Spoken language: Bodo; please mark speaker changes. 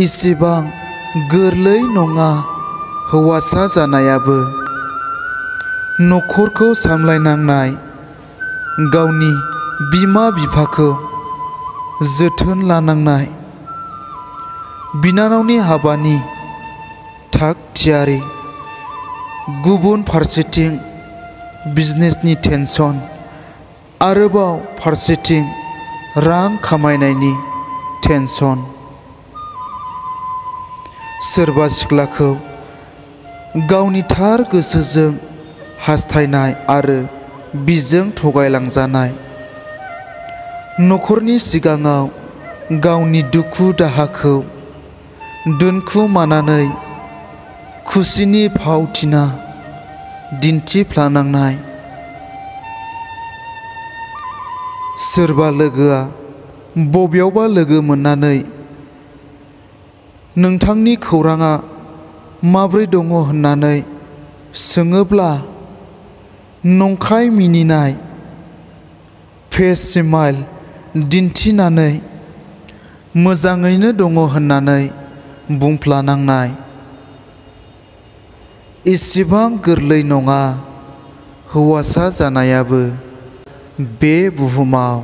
Speaker 1: इसेबां गोरलै नङा हौवासा जानायाबो। नखरखौ सामलायनांनाय, गावनि बिमा बिफाखौ जोथोन लानांनाय, बिनानावनि हाबानि थाग थियारि, गुबुन फारसेथिं बिजनेसनि टेनसन, आरोबाव फारसेथिं रां खामायनायनि टेनसन। सोरबा सिख्लाखौ गावनि थार गोसोजों हास्थायनाय आरो बिजों थगायलांजानाय, नखरनि सिगाङाव गावनि दुखु दाहाखौ दोनखुमानानै खुसिनि फावथिना दिन्थिफ्लानांनाय। सोरबा लोगोआ बबेयावबा लोगो मोननानै नोंथांनि खौराङा माब्रै दङ होननानै सोङोब्ला नंखाय मिनिनाय फेस स्माइल दिन्थिनानै मोजाङैनो दङ होननानै बुंफ्लानांनाय। एसेबां गोरलै नङा हौवासा जानायाबो बे बुहुमाव।